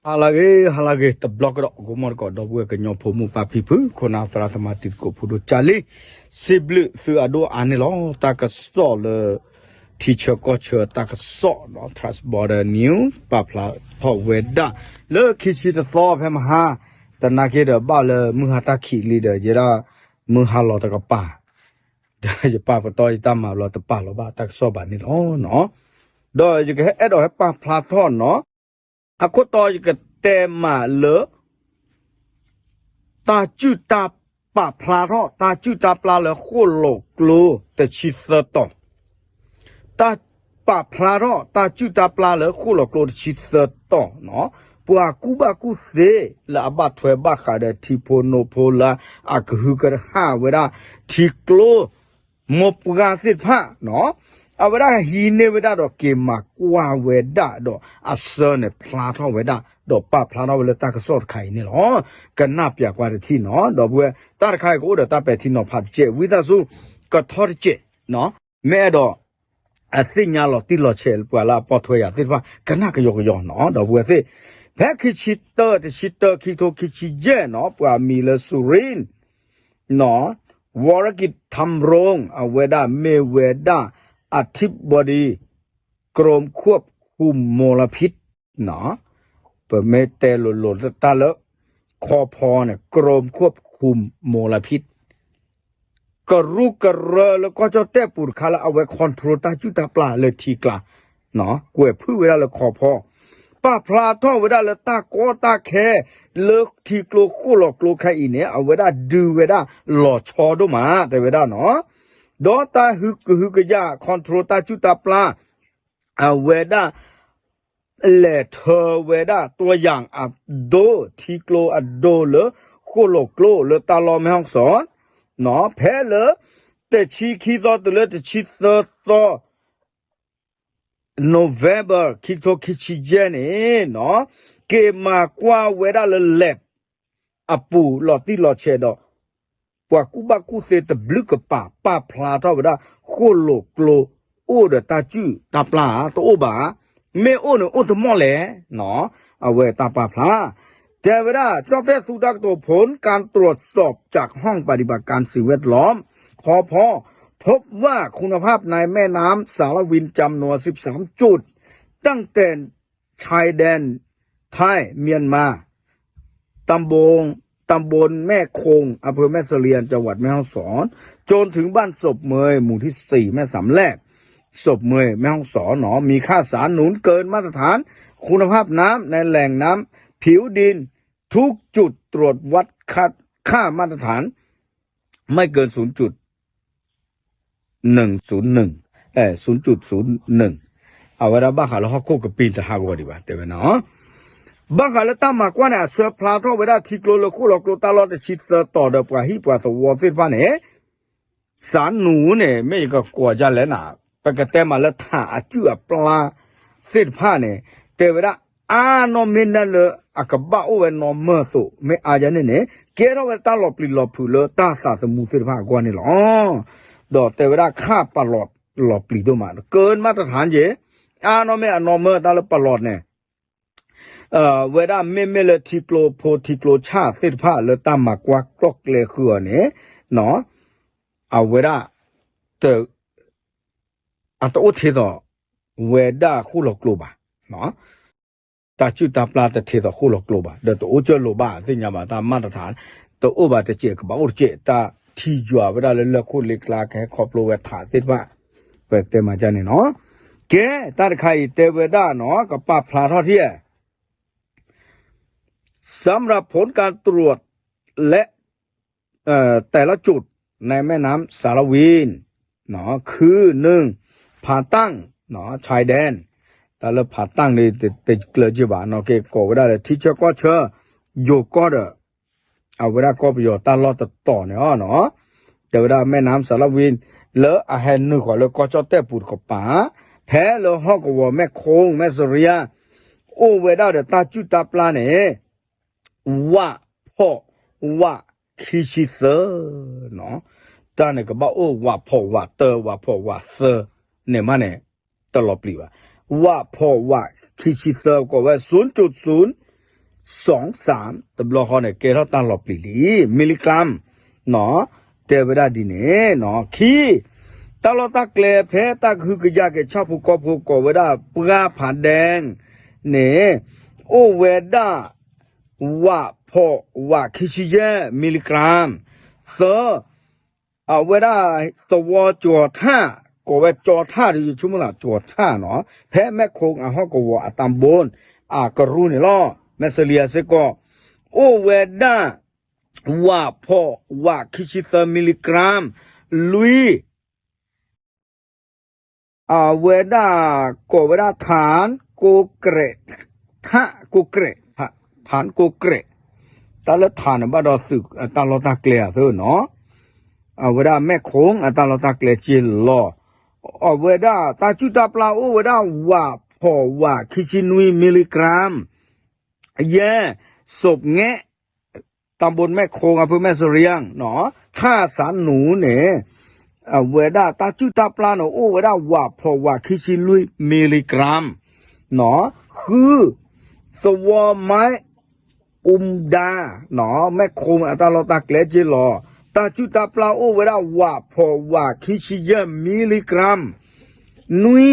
ဟါလၢအဂ့ၤ ဟါလၢအဂ့ၤ တဘျီကဒီး ဂီၢ်မီၢ်တကိး ဒီပုၢ်ဝဲၢ်ကညီဖိ မိၢ်ပၢ်ဖံဖု ခိၣ်နၢ်သရၣ်သမါ တံၤသကိးဖိဒိၣ် ကၢ်လံ, စံးဘျုးသုအဒိၣ်အါန့ၣ်လီၤ. တၢ်ကစီၣ်လၢ ထံဆၢကီၢ်ဆၢတၢ်ကစီၣ်ဒီး Trans Border News ပာ်ဖျါထီၣ်ဝဲဒၣ် လၢခံဆံတသီဖဲမဟါ တနာ်က့ဒီး ဘၣ်လၢမုၢ်ဟါတၢ်ခံးလံဒီး ယဲဒၣ် မုၢ်ဟါလီၤတကပၤ ဒီးယပာ်ပတီၢ်ယတၢ်မၤဘျီ တပာ်လီၤဘၣ်တၢ်ကစီၣ်ဘၣ်န့ၣ်လီၤ. ဒီးယကအဲၣ်ဒိးဟဲပာ်ဖျါထီၣ်နီၤ, အခိၣ်တီယကတဲမးလၢ တၢ်စုၣ်တၢ်ပာ်ဖျါထီၣ် တၢ်စုၣ်တၢ်ပျၢ်လၢဃိၣ်လိာ်ကျိတဆံသၢတီၤ, တၢ်ပာ်ဖျါထီၣ် တၢ်စုၣ်တၢ်ပျၢ်လၢဃိၣ်လိာ်ကျိတဆံသၢတီၤနီၤ, ပှၤကူၣ်ဘၣ်ကူၣ်သ့လၢအဘၣ်ထွဲဘၣ်ဃးဒီး ထံဖိနိဖိလၢအကဟုကဟၣ်ဝဲဒၣ် ထံကျိ မိၢ်ပှၢ်သ့ၣ်တဖၣ်နီၤ, အဝဲဒၣ်ဟံးန့ၢ်ဝဲဒၣ်ဒီးက့ၤမၤကွၢ်ဝဲဒၣ်ဒီး အဆၢန့ၣ် ဖျါထီၣ်ဝဲဒၣ် ဒီးပာ်ဖျါထီၣ်ဝဲလၢတၢ်ကစီၣ်တခါအံၤန့ၣ်လီၤ. ကနၣ်ပၠးကွၢ်တထံၣ်နီၤ, ဒီပုၢ်ဝဲၢ် တၢ်တခါအံၤကအိၣ်ဒီးတၢ်ပဲာ်ထံနီၤဖးတစဲး ဝံသးစူၤ ကထီၣ်တစဲးနီၤ, မ့ၢ်အဲၣ်ဒိး အသ့ၣ်ညါလီၤတံၢ်လီၤဆဲး ပှၤလၢအပိာ်ထွဲယၤသ့ၣ်တဖၣ် ကနၣ်ကယီကယီနီၤ, ဒီပုၢ်ဝဲၢ်သ့ၣ်, ဖဲခံဆံတၢ တဆံတၢ ခံကထိခံဆံယဲၢ်နီၤ, ပှၤမံၤလၢ Surin နီၤ, Warakitamrong အဝဲဒၣ်မ့ၢ်ဝဲဒၣ် อธิบดีกรมควบคุมมลพิษ နီၤ, ပမ့ၢ်တဲလိၤလိၤတၢ်လၢ ခီဖီန့ၣ် กรมควบคุมมลพิษ ကရူၢ်ကရၢလၢကီၢ်ကၠီၣ်တဲၣ်ပူၤတခါလၢအဝဲ control တၢ်စုၣ်တၢ်ပျၢ်လၢထံကျါ, ကွဲးဖုၣ်ဝဲဒၣ်လၢခီဖီ, ပာ်ဖျါထီၣ်ဝဲဒၣ်လၢတၢ်ကီတၢ်ခဲ လၢထံကျိဃိၣ်လိာ်ကျိခဲအံၤန့ၣ် အဝဲဒၣ်ဒုးဝဲဒၣ်လီၤဆီဒိၣ်မး တဲဝဲဒၣ်နီၤ, ဒီးတၢ်ဟုကဟုကယာ် control တၢ်စုၣ်တၢ်ပျၢ် အဝဲဒၣ် လဲၤထၢဝဲဒၣ် ตัวอย่าง အဒိ ထံကျိအဒိလၢ ဃိၣ်လိာ်ကျိလၢတၢ်လီၢ်မဲၢ်ဟီၣ်စီၣ်, ဖဲလၢ တဆံခံသီတုၤလၢတဆံသၢသီ November ခံကထိခံဆံယဲၢ်န့ၣ်နီၤ, က့ၤမၤကွၢ်ဝဲဒၣ်လၢ lab အပူၤလီၤတံၢ်လီၤဆဲးဒီး ပှၤကူၣ်ဘၣ်ကူၣ်သ့တဘျုးကပၤ ပာ်ဖျါထီၣ်ဝဲဒၣ် ဃိၣ်လိာ်ကျိ အိၣ်ဒီးတၢ်စုၣ်တၢ်ပျၢ်ဧါ တအိၣ်ဘၣ်, မ့ၢ်အိၣ်န့ၣ်အိၣ်တမီၢ်လဲၣ်နီၤ, အဝဲတၢ်ပာ်ဖျါ တဲဝဲဒၣ် ကၠီၣ်တဲၣ်သူတၢ်ကတိၤ ผลการตรวจสอบจากห้องปฏิบัติการสิ่งแวดล้อม ขอพ พบว่าคุณภาพในแม่น้ำสารวินจำนวนสิบสามจุด ตั้งแต่ชายแดนไทยเมียนมา ตำบลตำบลแม่โขง อำเภอแม่เสลียง จังหวัดแม่ฮ่องสอน จนถึงบ้านศพเมย หมู่ที่สี่ แม่สามแลบ ศพเมย แม่ฮ่องสอน หนอ มีค่าสารหนุนเกินมาตรฐานคุณภาพน้ำในแหล่งน้ำผิวดิน ทุกจุดตรวจวัดค่าค่ามาตรฐาน ไม่เกิน ศูนย์จุด หนึ่งศูนย์หนึ่ง အဲ ศูนย์จุดศูนย์หนึ่ง အဝဲဒၣ်ဘၣ်ဃးလၢဟီၣ်ခိၣ်ကပ့ၢ်တဟးဂီၤဒံးဘၣ် တဲဝဲနီၤ, ဘၣ်ဃးလၢတၢ်မၤကွၢ်န့ၣ် အဆၢဖျါထီၣ်ဝဲဒၣ်ထံကျိလၢဃိၣ်လိာ်ကျိတၢ်လီၢ်တဆံသၢတီၤဒီး ပှၤဟံၣ်ပှၤသဝီသ့ၣ်တဖၣ်န့ၣ် စးနူၤန့ၣ် မ့ၢ်ယကကိးဒ်လဲၣ်နၤ, ပကတဲမးလၢထးအစုၣ်အပျၢ်သ့ၣ်တဖၣ်န့ၣ် တဲဝဲဒၣ် အါနီၢ်မ့ၢ်နဲၣ်လၢအကဘၣ်အိၣ်ဝဲနီၢ်မၢၢ်အသိး မ့ၢ်အါယဲန့ၣ်န့ၣ် ကဲထီၣ်ဝဲတၢ်လီၤပျံၤလီၤဖုးလၢတၢ်သးသမူသ့ၣ်တဖၣ်အဂီၢ်န့ၣ်လီၤ. ဒီးတဲဝဲဒၣ်ခၣ်ပလီၤလီၤပျံၤဒိၣ်မး เกินมาตรฐาน ယဲၢ်, အါနီၢ်မ့ၢ်အနီၢ်မၢၢ်တၢ်လၢပလီၤန့ၣ် ဝဲဒၣ်မ့မ့ၢ်လၢထံကျိဖိထံကျိဆၣ်သ့ၣ်တဖၣ်လၢတၢ်မၤကွၢ်ကျီၢ်ကျဲဃုာ်အီၤန့ၣ် အဝဲဒၣ် တအိၣ်ထဲသိးဝဲဒၣ်ဃိၣ်လိာ်ကျိဘၣ်, တၢ်စုၣ်တၢ်ပျၢ်တထဲသိးဃိၣ်လိာ်ကျိဘၣ် ဒီးတအိၣ်ကၢၢ်လိာ်ဘၣ် သ့ၣ်ညါဘၣ်တၢ်မၤတထါ တအိၣ်ဘၣ်တစဲး ကဘၣ်အိၣ်တစဲး တၢ်ထံယွၤဝဲဒၣ်လၢလၢၢ်ခိၣ်လ့ကျါ ကဟဲခီဖျိဝဲထးသ့ၣ်တဖၣ် ပတဲမၤကန့ၣ်နီၤ, ကဲ တၢ်တခါအံၤတဲဝဲဒၣ်နီၤ ကပာ်ဖျါထီၣ်ထံၣ် สำหรับผลการตรวจและ เอ่อ แต่ละจุดในแม่น้ำสารวิน เนาะ คือ หนึ่ง ผาตั้ง เนาะ ชายแดน တၢ်လၢผาตั้ง န့ၣ် တကျၢၤက့ၤဘၣ် နီၢ်က့ၤကိးဝဲဒၣ်လၢ ထံဆၢကီၢ်ဆၢ ယိၤကီၢ်ဒီး အဝဲဒၣ်ကီၢ်ပယီၤတၢ်လီၢ်တတီၤန့ၣ်နီၤ, တဲဝဲဒၣ် แม่น้ำสารวิน လၢအဟဲနုာ်ဃီၤလၢကီၢ်ကၠီၣ်တဲၣ်ပူၤတကပၤ ဖဲလၢဟီၣ်ကဝီၤမဲၣ်ခိၣ် မဲၣ်စရံယါ အိၣ်ဝဲဒၣ်ဒီးတၢ်စုၣ်တၢ်ပျၢ်န့ၣ် ဝးဖီၣ်ဝးခံဆံသၢ တၢ်န့ၣ်ကဘၣ်အိၣ်ဝးဖီၣ်ဝးတၢ ဝးဖီၣ်ဝးသၢန့ၣ်မးန့ၣ် တလီၤပျံၤဘၣ်, ဝးဖီၣ်ဝးခံဆံသၢ ကိးဝဲ ศูนย์จุดศูนย์ စီၣ်စၣ် တဘျီဃီန့ၣ် ကဲထီၣ်တၢ်လီၤပျံၤလံ milligram နီၤ တဲဝဲဒၣ်ဒ်န့ၣ်နီၤ ခံ တၢ်လီၢ်တၢ်ကျဲဖဲတၢ်ကဟုကယာ်က့ၤဆၣ်ဖိကီၢ်ဖိကိးဝဲဒၣ် ပှၢ်ဖးဒဲ န့ၣ် အိၣ်ဝဲဒၣ် ဝးဖီၣ်ဝးခံဆံယဲၢ် milligram သၢ အဝဲဒၣ် သဝီကၠီၤထၣ် ကိးဝဲကၠီၤထၣ်ဒီး ယဆိကမိၣ်သးကၠီၤထၣ်နီၤ ဖဲမဲၢ်ခိအဟီၣ်ကဝီၤအတၢ်ဘိ အကရူၢ်န့ၣ်လီၤ မဲၢ်စလံယၤစ့ၢ်ကီး အိၣ်ဝဲဒၣ် ဝးဖီၣ်ဝးခံဆံသၢ milligram လွံၢ် အဝဲဒၣ် ကိးဝဲဒၣ် ထၣ်ကိးကြဲး ထၣ်ကိးကြဲး ထၣ်ကိးကြဲး တၢ်လၢထၣ်န့ၣ်ဘၣ်ဒီးသုးတၢ်လီၢ်တၢ်ကျဲအသိးနီၤ အဝဲဒၣ်မဲၢ်ခိအတၢ်လီၢ်တၢ်ကျဲက့လီၤ အဝဲဒၣ်တၢ်စုၣ်တၢ်ပျၢ်အိၣ်ဝဲဒၣ် ဝးဖီၣ်ဝးခံဆံနွံ milligram ယဲၢ် စိးပငဲး တၢ်ဘိမဲၢ်ခိအဖၢမဲၢ်စရံယါ ထၣ်စၢ်နူၤန့ၣ် အဝဲဒၣ်တၢ်စုၣ်တၢ်ပျၢ်န့ၣ် အိၣ်ဝဲဒၣ် ဝးဖီၣ်ဝးခံဆံလွံၢ် milligram ဃု သဝီမဲၢ်အူဒါ မဲၢ်ခိအတၢ်လီၢ်တၢ်ကျဲက့လီၤ တၢ်စုၣ်တၢ်ပျၢ်အိၣ်ဝဲဒၣ် ဝးဖီၣ်ဝးခံဆံယဲၢ် milligram နွံ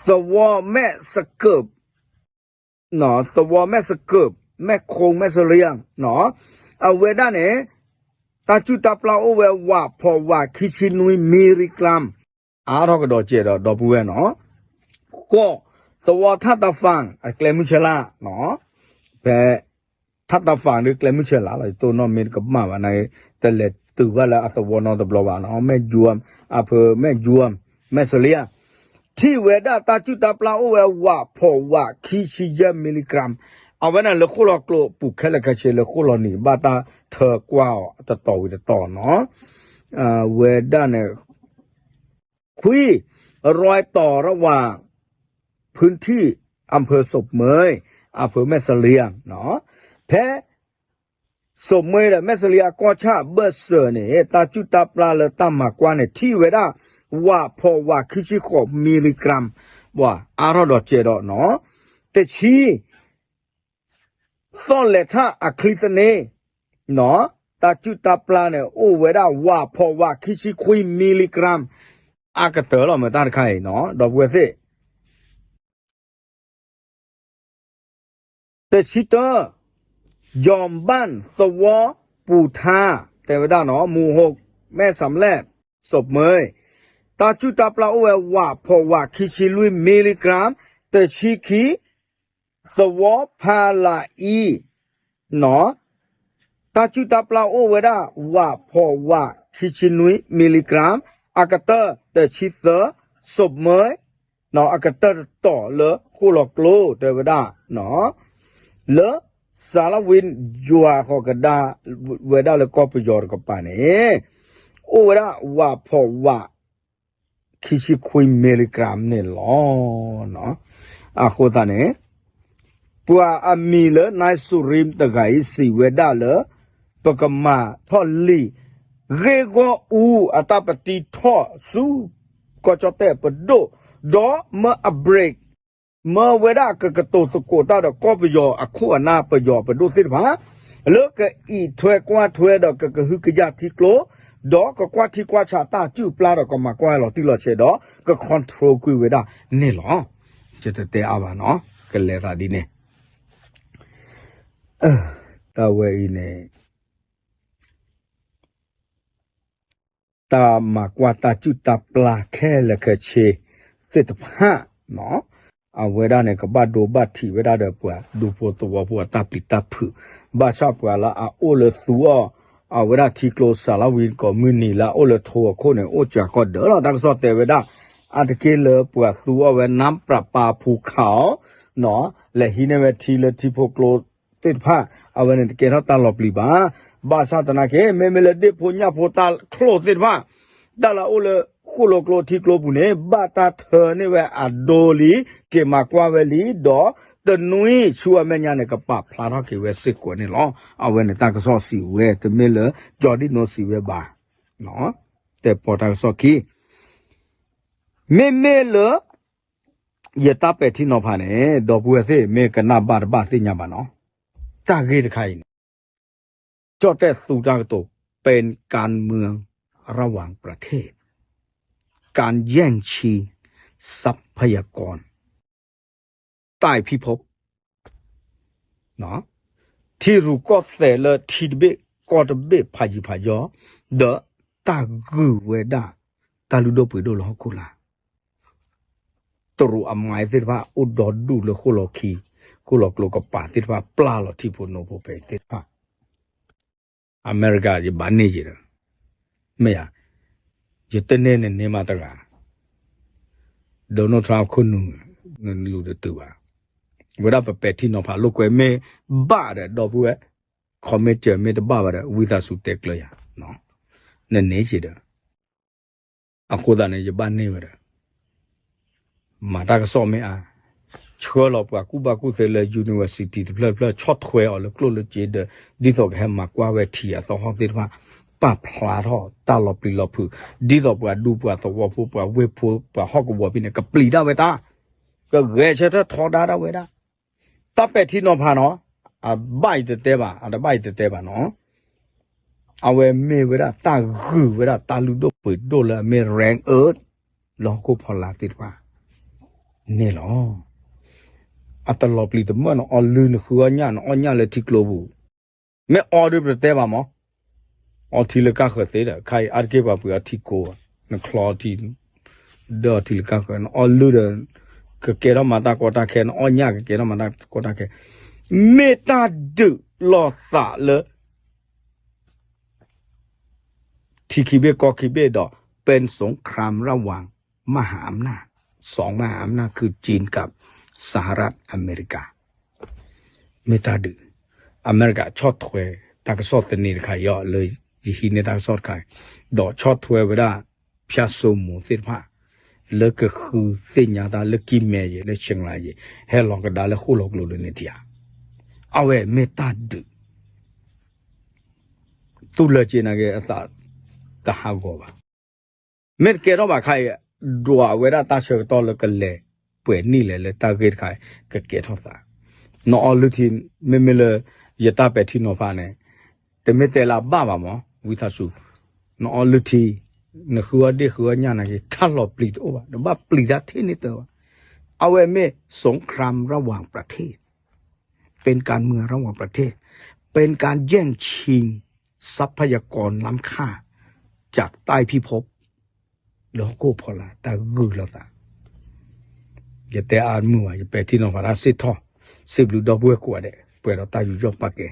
သဝီမဲၢ်စကၢး သဝီမဲၢ်စကၢး မဲၢ်ခိမဲၢ်စရံယါ အဝဲဒၣ်န့ၣ် တၢ်စုၣ်တၢ်ပျၢ်အိၣ်ဝဲ ဝးဖီၣ်ဝးခံဆံနွံ milligram အါထီၣ်ကဒီးစဲးဒီး ဒီပုၢ်ဝဲၢ်နီၤ ဃိး သဝီထၣ်တၢ်ဖၣ် အကျဲမုၢ်ဆဲးလး ဖဲ ထၣ်တၢ်ဖၣ်ဒီးကျဲမုၢ်ဆဲးလးလီၤ ယတိၢ်နီၣ်မ့ၢ်တကမၣ်ဘၣ်န့ၣ် တလဲၤတုၤဘၣ်လၢအသဝီနီတဘျီဘၣ်နီၤ မဲၢ်ယွမ် အဖၢမဲၢ်ယွမ် မဲၢ်စလံယါ ထံၣ်ဝဲဒၣ်တၢ်စုၣ်တၢ်ပျၢ်အိၣ်ဝဲ ဝးဖီၣ်ဝးခံဆံယဲၢ် milligram အဝဲန့ၣ်လၢဃိၣ်လီၤကျိပူၤခဲလၢာ်ခဲဆ့လၢဃိၣ်လီၤနံၤ ဘၣ်တၢ်ထၢကွၢ်အီၤတတီၤဝံၤတတီၤနီၤ ဝဲဒၣ်န့ၣ် ခွံ ရၢၢ်တီၢ်ရဝး ဖုထံၣ် အဖၢစိးမၢၤ အဖၢမဲၢ်စလံယါ ဖဲ စိးမၢၤဒီးမဲၢ်စလံယါ ကီၢ်ဆၣ်ဘၢၣ်စၢၤန့ၣ် တၢ်စုၣ်တၢ်ပျၢ်လၢတၢ်မၤကွၢ်န့ၣ် ထံၣ်ဝဲဒၣ် ဝးဖီၣ်ဝးခံဆံဃိး milligram ပှၤအါထီၣ်ဒီးစဲးဒီးနီၤ တဆံ သီၣ်လဲၤထၣ်အချံသန့ တၢ်စုၣ်တၢ်ပျၢ်န့ၣ် အိၣ်ဝဲဒၣ် ဝးဖီၣ်ဝးခံဆံခွံ milligram အကတၢၢ်လီၤ မ့ၢ်တၢ်တခါအံၤနီၤ ဒီပုၢ်ဝဲၢ်သ့ၣ် တဆံတၢ ယီၣ်ဘၣ်သဝီပူၤထါ တဲဝဲဒၣ်နီၤ မူဟိး မဲၢ်စးလဲၣ် စိးမၢၤ တၢ်စုၣ်တၢ်ပျၢ်အိၣ်ဝဲ ဝးဖီၣ်ဝးခံဆံလွံၢ် milligram တဆံခံ သဝီဖးလးအံၤ တၢ်စုၣ်တၢ်ပျၢ်အိၣ်ဝဲဒၣ် ဝးဖီၣ်ဝးခံဆံနွံ milligram အကတၢၢ် တဆံသၢ စိးမၢၤ အကတၢၢ်တတီၤလၢဃိၣ်လီၤကျိ တဲဝဲဒၣ် လၢ စၤလဝ့ယွၤဃီၤကဒါ ဝဲဒၣ်လၢကီၢ်ပယီၤတကပၤန့ၣ် အိၣ်ဝဲဒၣ် ဝးဖီၣ်ဝး ခံဆံခွံ milligram န့ၣ်လီၤ. အဃိသတးန့ၣ် ပှၤအမံၤလၢ နဲၣ်စူၤရံတဂၤအံၤ စံးဝဲဒၣ်လၢ ပကမၤထီၣ်လံာ် ဂ့ၢ်ဂီၢ်အူအတၢ်ပတံထီၣ်ဆူ ကီၢ်ကၠီၣ်တဲၣ်ပဒိၣ် ဒီးမၢအ break မၢဝဲဒၣ်ကကတိၤသကိးတၢ်ဒီးကီၢ်ပယီၤအခိၣ်အနၢ်ပယီၤပဒိၣ်သ့ၣ်တဖၣ် လၢကအံးထွဲကွၢ်ထွဲဒီးကကဟုကယာ်ထံကျိ ဒီးကကွၢ်ထံကွၢ်ဆးတၢ်စုၣ်ပျၢ်ဒီးကမၤကွၢ်လီၤတံၢ်လီၤဆဲးဒီး က control ကွံာ်ဝဲဒၣ်န့ၣ်လီၤ. ယတတဲအါဘၣ်နီၤ ကလဲၤသးဒ်န့ၣ် တၢ်ဝဲအံၤန့ၣ် တၢ်မၤကွၢ်တၢ်စုၣ်တၢ်ပျၢ်ခဲလၢာ်ခဲဆ့သ့ၣ်တဖၣ် အဝဲဒၣ်န့ၣ် ကဘၣ်ဒိဘၣ်ထံးဝဲဒၣ်ဒီးပှၤဒူဖိသဝီဖိအတၢ်ပျံၤတၢ်ဖုး ဘၣ်ဆၣ်ပှၤလၢအအိၣ်လၢသူအီၤ အဝဲဒၣ်ထံကျိစၤလါဝံကိးမုၢ်နံၤလၢအအိၣ်လၢထိအခိၣ်န့ၣ် အိၣ်စှၤကီၢ်ဒၢးလီၤ. တၢ်ကစီၣ်တဲဝဲဒၣ် အါတက့ၢ်လၢပှၤသူအီၤဝဲ နါပြးပာ်ဖူခးအီၤ လဲၤဟံးန့ၢ်ဝဲထံလၢထံဖိကျိသ့ၣ်တဖၣ် အဝဲန့ၣ်တကဲထီၣ်တၢ်လီၤပျံၤဘၣ်. ဘၣ်ဆၣ်သနာ်က့ မ့မ့ၢ်လၢဒ့ၣ်ဖိညၣ်ဖိတၢ်ချိၣ်သ့ၣ်တဖၣ် တၢ်လၢအအိၣ်လၢဃိၣ်လိာ်ကျိထံကျိပူၤန့ၣ် ဘၣ်တၢ်ထၢန့ၢ်ဝဲအဒိလံ က့ၤမၤကွၢ်ဝဲလံ ဒီးတနွံဆူအမဲာ်ညါန့ၣ် ကပာ်ဖျါထီၣ်က့ၤဝဲစ့ၢ်ကီးန့ၣ်လီၤ. အဝဲန့ၣ်တၢ်ကစီၣ်စံးဝဲ တမ့ၢ်လၢကၠီဒံၣ်နိစံးဝဲဘၣ် တဲပီတၢ်ကစီၣ်ခံ မ့မ့ၢ်လၢ ယတၢ်ပဲာ်ထံနီၤဖးန့ၣ် ဒီပုၢ်ဝဲၢ်သ့ၣ် မ့ၢ်ကနၣ်ဘၣ်တဘၣ်သ့ၣ်ညါဘၣ်နီၤ. တၢ်ဂ့ၢ်တခါအံၤန့ၣ် ကၠီၣ်တဲၣ်သူတၢ်ကတိၤ เป็นการเมืองระหว่างประเทศ การแย่งชิงทรัพยากรใต้พิภพ ထံရူၢ်ကီၢ်သဲးလၢထံတဘ့ၣ်ကီၢ်တဘ့ၣ်ဖးယံၤဖးယီၤ ဒီးတၢ်ဂုာ်ဝဲဒၣ် တၢ်လုၢ်ဒိၣ်ပှ့ၤဒိၣ်လၢဟီၣ်ခိၣ်လာ် တရူးအမါသ့ၣ်တဖၣ် အိၣ်ဒီဒူၣ်လၢဃိၣ်လီၤခံ ဃိၣ်လီၤကျိၤကပၤသ့ၣ်တဖၣ် ပျၢ်လီၤထံဖိနိဖိဖဲသ့ၣ်တဖၣ် အမဲရကၤ ယဘၣ်န့ၢ်ယံၤဒီး မ့ၢ်ဧါ, ယတန့ၢ်နန့ၢ်မးတဂၤ Donald Trump ခိၣ်နူာ် နလူၤတတုၤဘၣ်, ဝဲဒၣ်ပပဲာ်ထံနီၤဖးလိာ်ကွဲ မ့ၢ်ဘၣ်ဒီး ဒီပုၢ်ဝဲၢ် comment မ့ၢ်တဘၣ်ဘၣ်ဒီး ဝံသးစူၤတဲကျၢၤယၤ, နန့ၢ်ယံၤဒီး အဃိသတးန့ၣ် ယဘၣ်န့ၢ်ဝဲဒီး မၤတၢ်ကစီၣ်မ့ၢ်အါ, ဆှၢလီၤပှၤကူၣ်ဘၣ်ကူၣ်သ့လၢ university တဖျၢၣ်တဖျၢၣ် ဆီၣ်ထွဲအီၤလၢကျိၣ်လၢစ့ဒီး ဒ်သိးကဟဲမၤကွၢ်ဝဲထံအသဟီၣ်သ့ၣ်တဖၣ်, ပာ်ဖျါထီၣ်တၢ်လီၤပျံၤလီၤဖုး, ဒ်သိးပှၤဒူပှၤသဝီဖိ ပှၤဝ့ၢ်ဖိ ပှၤဟီၣ်ကဝီၤဖဲန့ၣ် ကပျံၤတၢ်ဝဲတၢ်, ကဂဲၤဆၢထၢၣ်ထီဒါဒၣ်ဝဲဒၣ် တၢ်ပဲာ်ထံနီၤဖးနီၤ, အဘၣ်အံၤတတဲဘၣ်, အတဘၣ်အံၤတတဲဘၣ်နီၤ, အဝဲမ့ၢ်ဝဲဒၣ်တၢ်ဂုာ်ဝဲဒၣ်တၢ်လုၢ်ဒိၣ်ပှ့ၤဒိၣ်လၢအမ့ၢ် rare earth လၢဟီၣ်ခိၣ်ဖီလာ်သ့ၣ်တဖၣ်န့ၣ်လီၤ. အတလီၤပျံၤတမၢၢ် နအီလုၢ်နဃုအီၣ်ညၣ် နအီၣ်ညၣ်လၢထံကျိပူၤ, မ့ၢ်အီဒုးပတတဲဘၣ်မး, အီထံလၢကၢ်ဃၢၤသ့ဒီး ခါအံၤအါတက့ၢ်ပှၤပှ့ၤအီထံကိး, နချီထံ ဒီးထံလၢကၢ်ဃၢၤ နအီလုၢ်ဒီး ကကဲထီၣ်မၤတၢ်ကီတၢ်ခဲ, နအီၣ်ညၣ်ကကဲထီၣ်မၤတၢ်ကီတၢ်ခဲ, မ့ၢ်တၢ်ဒုးလိာ်သးလၢ ထံခံဘ့ၣ်ကီၢ်ခံဘ့ၣ်ဒီး เป็นสงครามระหว่างมหาอำนาจ สองมหาอำนาจคือจีนกับสหรัฐอเมริกา မ့ၢ်တၢ်ဒုး, အမဲရကၤဆီၣ်ထွဲ တၢ်ကစီၣ်သန့တခါအံၤလၢ ယဟံးန့ၢ်တၢ်ကစီၣ်တခါအံၤ, ဒီးဆီၣ်ထွဲဝဲဒၣ် ဖၠၣ်စိမိၤသ့ၣ်တဖၣ် လၢကဃုသ့ၣ်ညါတၢ်လၢကံၢ်မဲယဲၢ် လၢဆ့ၣ်ကျါယဲၢ် ဟဲလီၤကဒါလၢဃိၣ်လီၤကျိၤလၢန့ၣ်ထံဧါ, အဝဲမ့ၢ်တၢ်ဒုး သူၣ်လၢက့ၤနာ်က့ၤအသးတဟးဂီၤဘၣ်. မ့ၢ်တကဲထီၣ်ဘၣ်ခါအံၤ ဒွးဝဲဒၣ်တၢ်ဆၢကတီၢ်လၢကလဲၤပှဲၤနံၣ်လဲၣ်လၢတၢ်ဂ့ၢ်တခါအံၤ ကကဲထီၣ်သး, နအီလုၢ်ထံ မ့မ့ၢ်လၢ ယတၢ်ပဲာ်ထံနီၤဖးန့ၣ် တမ့ၢ်တဲလၢအဘၣ်ဘၣ်မး ဝံသးစူၤ, နအီလုၢ်ထံ နဃုအီၣ်ဒ့ၣ်ဃုအီၣ်ညၣ်နာ်က့ၤ တၢ်လီၤပျံၤတအိၣ်ဘၣ် တဘၣ်ပျံၤတၢ်ထဲန့ၣ်တၢ်ဘၣ်, အဝဲမ့ၢ် สงครามระหว่างประเทศ เป็นการเมืองระหว่างประเทศ เป็นการแย่งชิงทรัพยากรล้ำค่า จากใต้พิภพ လၢဟီၣ်ခိၣ်ဖီလာ် တၢ်ဂုာ်လိာ်သး, ယတဲအါမုၢ်ဘၣ် ယပဲာ်ထံနီၤဖးတၢ်စ့ၢ်ထီၣ်, စံးဘျုးဒီပုၢ်ဝဲၢ်ကိးဂၤဒဲး ပှဲၤဒီးတၢ်ယူးယီၣ်ပာ်ကဲ